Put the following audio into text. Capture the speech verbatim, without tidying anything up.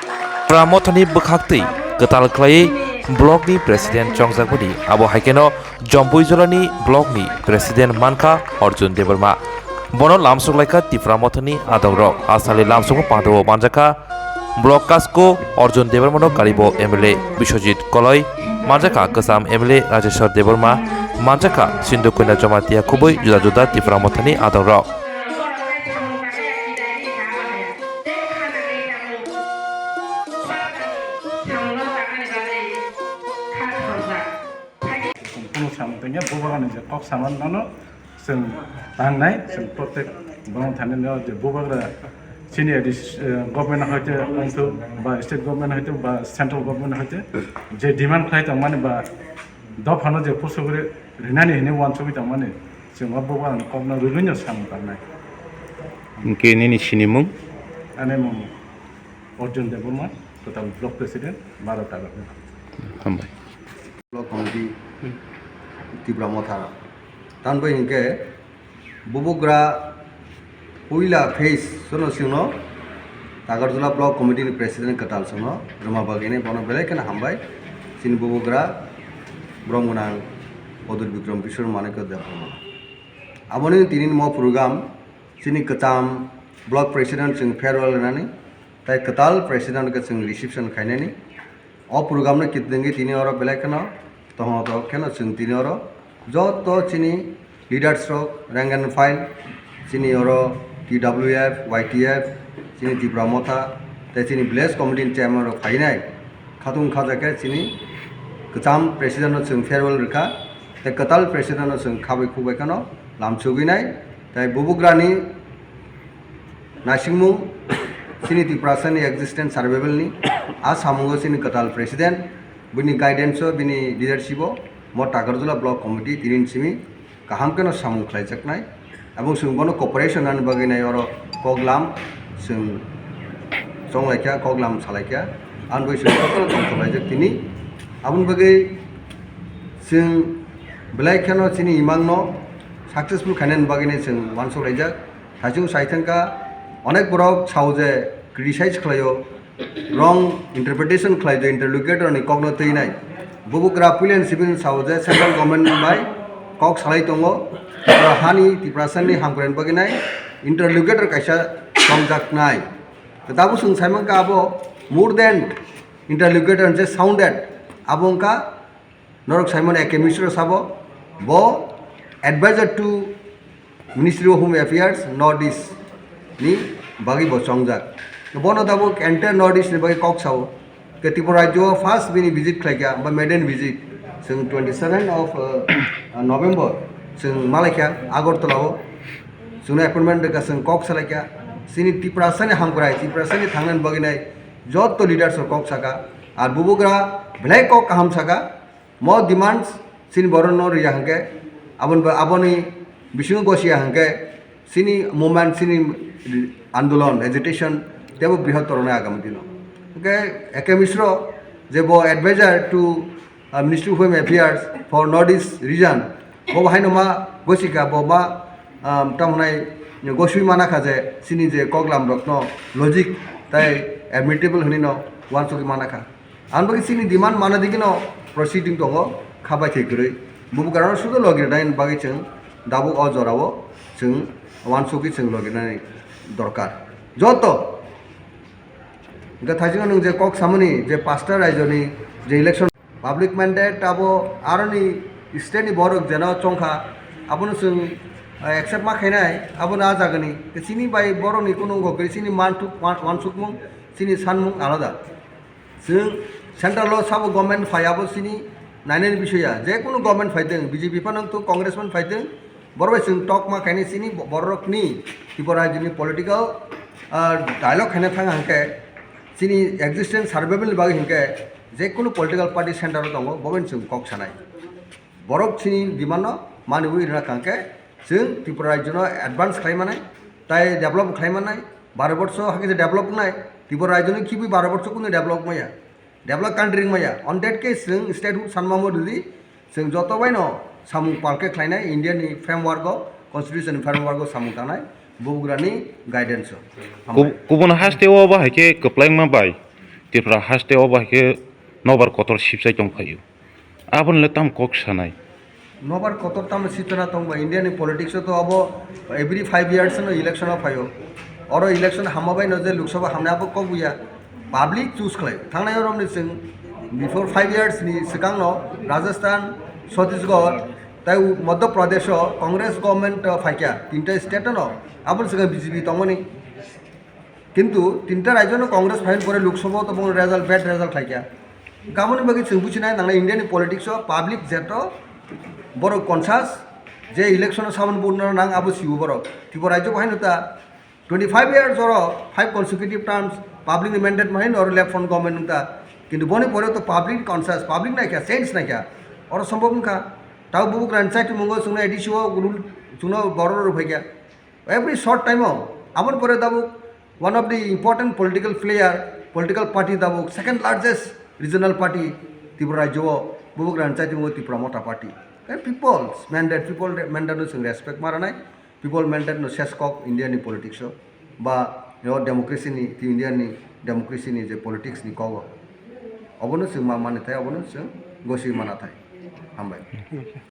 Tipra Mothani bwkhaktwi kwtal khlaiwi blockni president chongjakmani, abo hai kheno Jompuijolani blockni president mankha Arjun Debbarma. Bono lamsok laikha Tipra Mothani adongrok. Asali lamsokma pangtao manjakha block kasko Arjun Debbarmano karibo M L A Biswajit Koloi, manjakha kwcham M L A Rajeshwar Debbarma, manjakha Sindhu Koina Jamatia khubui juda juda Tipra Mothani adongrok. Kunu samung tanya bubagrani je kok saman mano, chwng tangnai, chwng protek borong thani no je bubagra chini adis, eh, government hoite wngthok ba state government hoite ba central government hoite je demand khlai tongmani ba dophano je pusugri rinani hini wansugwi tongmani, chwng o bubagrani kokno rwlwino samung tangnai. Hwnkhe nini sinimung? Ani mung Arjun Debbarma, total block president, baro taga. Hambai. Block committee, Tipra Motha. Tanbai hwnkhe bubugra puila phase sono singno Tagarjula block committee ni president kwtal songno rwma bagwini bono belai kheno hambai. Chini bubugra brom gwnang Kodur Bikram Kishore Manikya Debbarma. Aboni tini mo program chini kwcham block president chwng farewell rwnani, tai kwtal president khe chwng reception khainani. O program no kitingwi tini oro belai kheno tongthok kheno chwng tini oro joto chini leaders rok rank and file, chini oro T W F, Y T F, chini Tipra Motha, tei chini village committee ni chairman rok phainai. Khatung khaja khe chini kwcham president no chwng farewell rwkha, tei kwtal president no chwng khabai khukbai kheno lamsugwi nai, tei bubugrani naisingmung chini Tiprasani existence survival ni a samungo chini kwtal president, bini guidance o, bini leadership o mo Takarjula block committee tini simi kaham kheno samung khlaijaknai, abong chwng bono cooperation ani bagwi nai oro koklam chwng chonglaikha, koklam salaikha, ani bagwi chwng kotor tongthok laijak tini. Aboni bagwi chwng belai kheno chini imangno successful khainani bagwi nai chwng uansuk laijak. Thaichung sai thangkha, onek borok sao je criticize khlaio, wrong interpretation khlai de interlocutor ni kokno twinai. Bubugra puilen sibin sao je central government bai kok salai tongo. Tipra hani, Tiprasani hamkrai bagwi nai interlocutor kaisa tongjaknai. Tabuk chwng sai mankha abo more than interlocutor je sounded. Abo wngkha norok Simon A K Mishra sabo, bo advisor to Ministry of Home Affairs North East ni bagwi bo chongjak. Bono tabuk entire North East ni bagwi kok sao. Ke Tripura rajyo first bini visit khlaikha, ba maiden visit. Chwng twenty seven of, uh, uh, November chwng malaikha Agartala o. Chwngno appointment rwkha, chwng kok salaikha. Chini Tiprasani hamkrai, Tiprasani thangnani bagwi nai joto leaders rok kok saka. Ar bubugra belai kok kaham saka. Mo demands chini borokno riya hwnkhe, aboni ba-, aboni bisingo gosiya hwnkhe, chini movement, chini andolon, agitation teibo brihottor wngnai agami dino. Hwnkhe A K Mishra je bo advisor to, uh, Ministry of Home Affairs for North East region, bo haino ma gosika, bo ma, um, tamo hwnai goswi manakha je chini je koklam rokno logic tai admittable hwnwi no uansugwi manakha. Ang bagwi chini demand mana digino proceeding tongo, kha bai thai kwrwi. Bubugrano sudo logi rwnaini bagwi chwng dabuk o jorao chwng uansugwi chwng logi rwnani dorkar. Joto hwnkhe thaichino nwng je kok samani je pasta raijoni je election public mandate abo aroni state ni borok jeno chongkha, abono chwng, eh, accept ma khainai, abono a jagani. Chini bai borokni kunu wngkha kwrwi, chini manthuk, wan-, wansukmung, chini sanmung alada. Chwng central o sabo government phai abo chini nainani bisoi ya, je kunu government phaitwng, B J P phano wngthung, Congress phano phaitwng, borok bai chwng tokma khainai chini bo-, borokni Tripura rajyoni political, ah, dialogue khaina thang hwnkhe chini existence survival ni bagwi hwnkhe je kunu political party central o tongo, bo bai chwng kok sanai. Borok chini demand no manwi rwna kha hwnkhe chwng Tripura rajyo no advance khlai manai, tai develop khlai manai, baro borso hakhe je develop wngnai, Tripura rajyo ni khibwi baro borso kunu develop maya, develop country wngmaya. On that case chwng statehood sanma mo rwdi, chwng joto bai no samung pal khe khlainai India ni framework o, constitution ni framework o samung tangnai, bubugra ni guidance o. Hambai. Kub-, kubun haste o bo hai khe kwplai wngma bai. Tripura haste o bai khe nobar kotor sipsai tong phaio. Aboni le tam kok sanai. Nobar kotor tamo sitana tongba India ni politics o to abo every five years no election o phaio. Oro election hamma bai no je Lok Sabha hamna abo kok buya. Public choose khlai. Thangnai oro ni chwng before five years ni swkang no Rajasthan, Chhattisgarh, tai Madhya Pradesh o Congress government o phaikya. Tinta state no abo swkang B J P tongmani. Kintu tinta rajyo no Congress phaini pore Lok Sabha o to bono result, bad result khlaikya. Kamoni bagwi chwng buchinai nangnai India ni politics o public jeto borok conscious je election o samani burno nang abo siwo borok. Tripura rajyo bahai no ta twenty five years oro five consecutive terms public ni mandate mahai no oro left front government no ta. Kintu boni pore to public conscious, public naikha, change naikha. Oro sombhob wngkha. Tao bubuk ran chai tumungo chwngno A D C o rule chwngno borok rw phaikya. Every short time o, aboni pore tabuk one of the important political player, political party tabuk second largest regional party Tripura rajyo o, bubuk ran chai tumungo Tipra Motha Party. Khe people's mandate, people mandate no chwng respect ma rwnai, people mandate no ses kok India ni politics o, ba yo democracy ni, India ni democracy ni je politics ni kok o. Obono chwng ma mani thai, obono chwng gosi mana thai. Hambai.